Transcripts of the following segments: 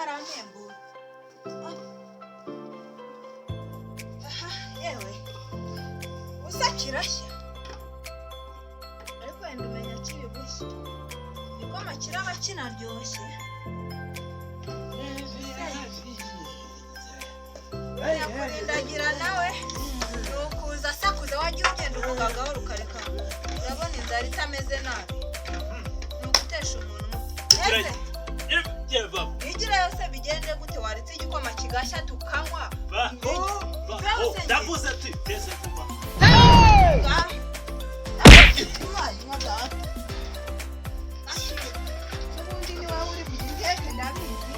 Karampembura. Aha, yewe, usa kirashya, ariko wenda umenya kiri gushya, igikoma kiraba kinaryoshye. Nyakurindagira nawe ni ukuza asakuza, wajya ugenda uvuga gahoro ukareka. Urabona inzara itameze nabi, ni ugutesha umuntu umutwe. Ese wigira yose bigende gute? Waretse igikoma kigashya tukanywa? Ndavuze ati teze vuba. Nywa data. Ubundi ni wowe uri bugiteke, ndabizi.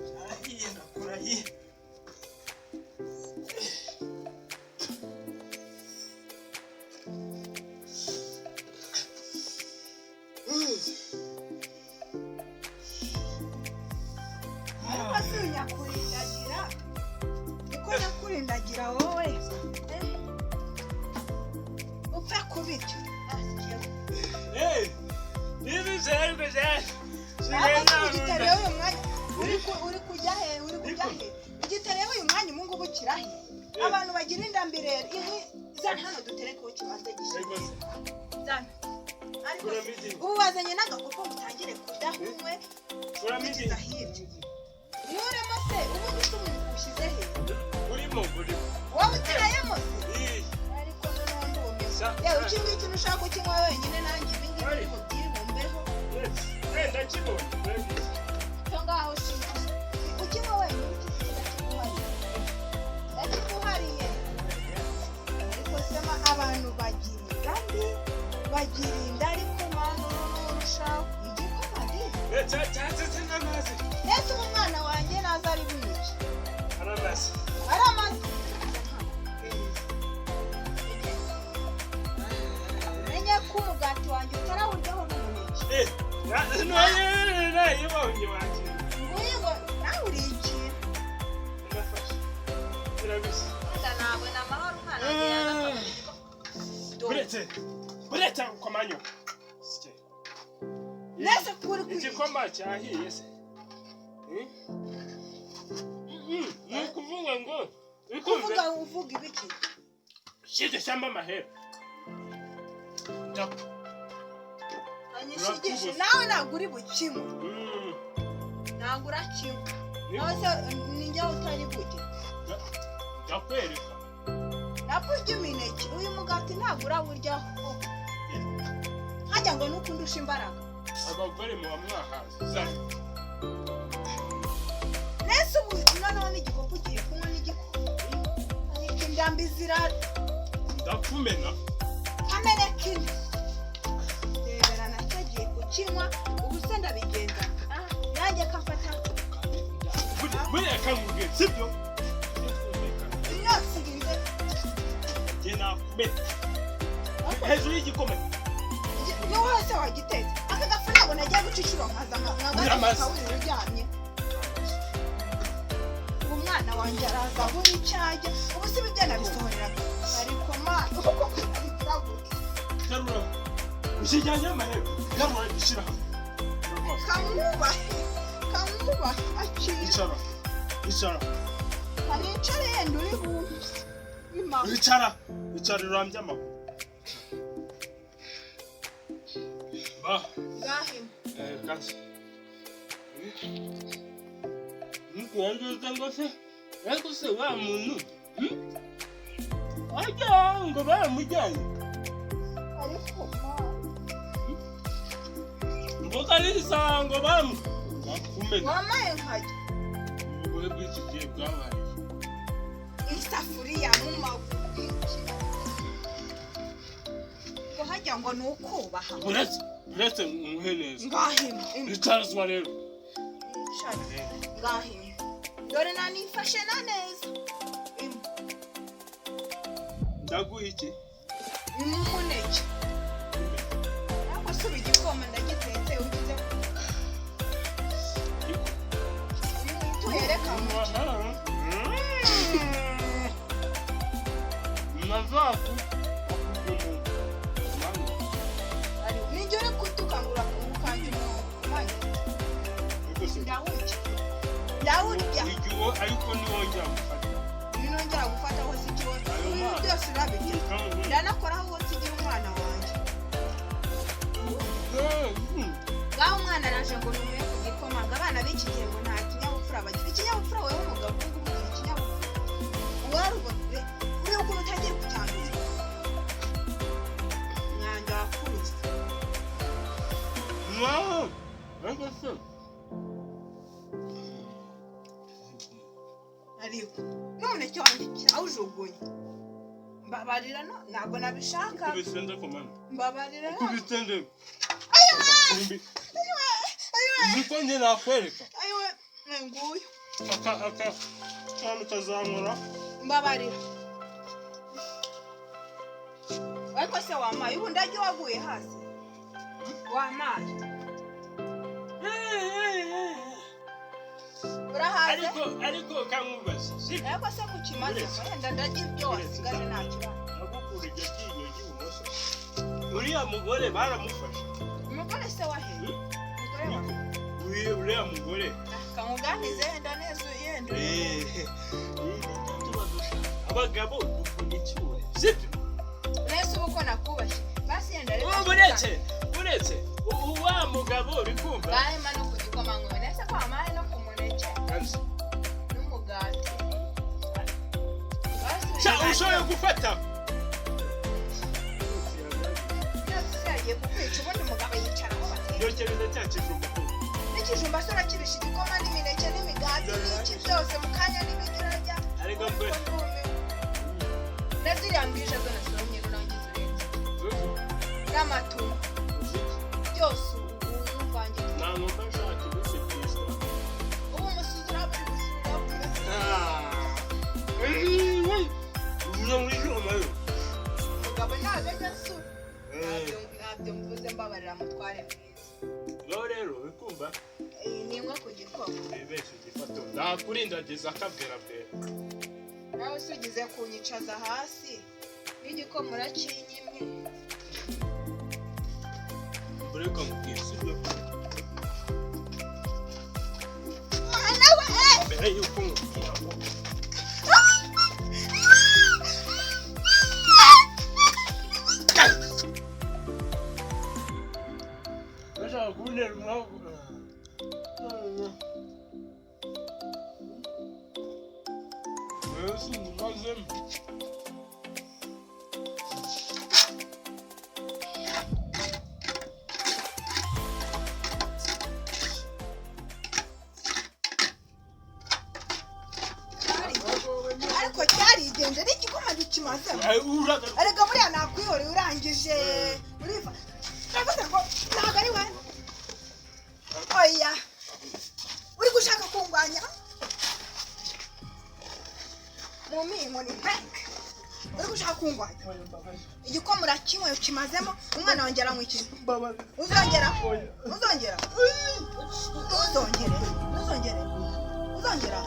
Cyahiye, ndakurahiye. Ariko si nyakurindagira, niko nyakurindagira wowe. Eh, upfe kubirya. Ariko si ugiteruye uyu mwanya, uri kujya he? Uri kujya he? Ugiteruye uyu mwanya, ubu ngubu kirahe? Abantu bagira inda mbi rero. Inkwi zana hano duterekeho, kibanza gishya, zana. Ariko ubu wazanye n'agakopo ngo utangire kudahunywe kugeza hirya nkuremo se? Ubundi se ubu ushyize he? Urimo, urimo. Wowe utirayemo se? Ariko noneho ndumiwe. Yewe, iki ngiki ntushaka kukinywa wenyine, nanjye ibi ngibi uri bubyibumbeho. Ndakibonye. Cyo ngaho shima ukinywa wenyine, iki ngiki ndakiguhariye, ndakiguhariye. Ariko sema abantu bagira inda mbi, bagira inda, ariko mwana urushaho igikoma di. Cyatse n'amazi. Mbese ubu umwana wanjye naza ari bwice? Aramazi. Ari amazi. Menye ko umugati wanjye utarawuryaho n'umuneke. Nayibonye wakira. Nguyu ngo nawe uri ikintu. Ndafashe, birabise. Wenda nabona amahoro umwana wanjye yagafata igikoma. Buretse, buretse komanyo. Nese kuri kwica. Igikoma cyahiye se? Ni ukuvuga ngo Kuvuga ikumve uvuga ibiki? Shyize shyamba amahera. Anyishigishe nawe, ntabwo uri bukinywe. Ntabwo urakinywa nawe se, ni njye utari burye. Ndakwereka. Ntabwo urya imineke, uyu mugati ntabwo urawuryaho, hajya ngo nukundusha imbaraga. Abagore muba mwahaze. Nese ubu noneho n'igikopu ugiye kunywa n'igikoma, ariko indambi zira. Ndakumena. Kameneka ine, rebera nacyo agiye kukinywa. Ubu se ndabigenza nanjye kafata? Buriya kamubwira sibyo. Imyotsi irinze. Njye nakumena hejuru y'igikoma. Ni wowe se wagitetse? Aka gafu ntabwo nagiye guca inshuro nkaza Uramaze. nkagakawurira uryamye. Ubu umwana wanjye araza abura icyo ajya. Ubu si ibyo nabisohoreraga, ariko ma uko abigira gutya. Garura ushyijyanye amahera, garura, ishyira hano. Kamwubahe, kamwubahe, akira. Icara, icara. Kanicare, yenda uri bumve Ima. Icara, icara, urambye amaguru ba. Ngahima. Kasi nikuwangiza ngo se, ariko se wa muntu ajya ngo baramujyanye? Ariko ma. Ngo kalisa ngo bamu bakumena. Wamaye nkajya. Ubugohe bw'iki gihe bwabaye. Isafuriya mu maguru, ngo hajya ngo ni ukubaha. Uretse, uretse nkuhe neza. Ngahima. Ima. Icarazwa rero. Ngahima, dore nanifashe na neza. Ima. Ndaguha iki? Ni umuneke. Ariko si ubu igikoma ndagitetse ugize tuhereka mu nijye uri kutukangura ukanje umwanya. Ndawurya, ndawurya. Ariko niwongera gufata. Ninongera gufata hose ikibazo. Ayo Ibi mazi. byose urabirya, ndanakoraho hose igira umwana wanjye. Ngaho umwana araje ngo numuhe ku gikoma, ngo abana b'iki gihe ngo nta kinyabupfura bagira. Ikinyabupfura wowe umugabo ubu ngubu ugira ikinyabupfura? Warubona urebe ukuntu utagiye kucyanduza mwanda wakubise. Ariko n'umuneke wanjye kirawujugunye. Mbabarira, no ntabwo nabishaka. Mbabarira no. Niko njye nakwereka. Ayiwe, nguyu. Aka kantu kazankora. Mbabarira. Ariko se wamaye ubu ndajya waguye hasi wamaye urahaze. Ariko kankubaza, sibyo? Ariko se kukimaze wenda ndarya ibyo wasigaje, nta kibazo. Nagukura iryo ryinyo ry'ibumoso. Uriya mugore baramufashe. Umugore se wahe? Umugore wawe? Uriya mugore. Kamuganize yenda neza yenda. Tuba dushaka abagabo dukunda icyubahiro, sibyo? Nese ubu ko nakubashye basi yenda reka. Uretse wa mugabo uri kumva. Bahema no ku gikoma ngo nese ko wamaye no ku muneke n'umugati. Basi. Sha, ushoboye gufata. Byose yagiye kukwica. Ubundi umugabo yicara aho bateka. Yokereza cya kijumba. N'ikijumba se urakibisha? Igikoma n'imineke n'imigati n'iki byose mu kanya n'ibiryo urarya. Ariko mbe. Na ziriya mbwije zo nasoromye urangiza urenze n'amatunda byose ubu uvange. Nta nkoko nshaka ibisi byiza. Ubu umusuzi uraba uri gusubira kumeze. Umugabo ntabwo ajya asura. Ntabyo mvuze, mbabarira mutware mwiza. Ngaho rero uri kumva. Iyi ni imwe ku gikoma. Wibeshye igifato nakurindagiza akabwira bwera. Nawe se ugize kunyicaza hasi n'igikoma urakinyimye. Ureka mubwira, sibyo? Mwana we! Mbere y'uko mubwira ngo bashaka kuntera umwaku. Wewe sindumazemo. Ariko cyarigenje n'igikoma gikimazemo. Erega buriya nakwihoreye urangije urifa. Ndavuze ngo ntabwo ari we. Oya, uri gushaka kungwanya mu inkoni mpeke. Uri gushaka kungwanya, igikoma urakinywe ukimazemo, umwana wanjye aranywa iki? Uzongera, uzongera, uzongere, uzongere, uzongera.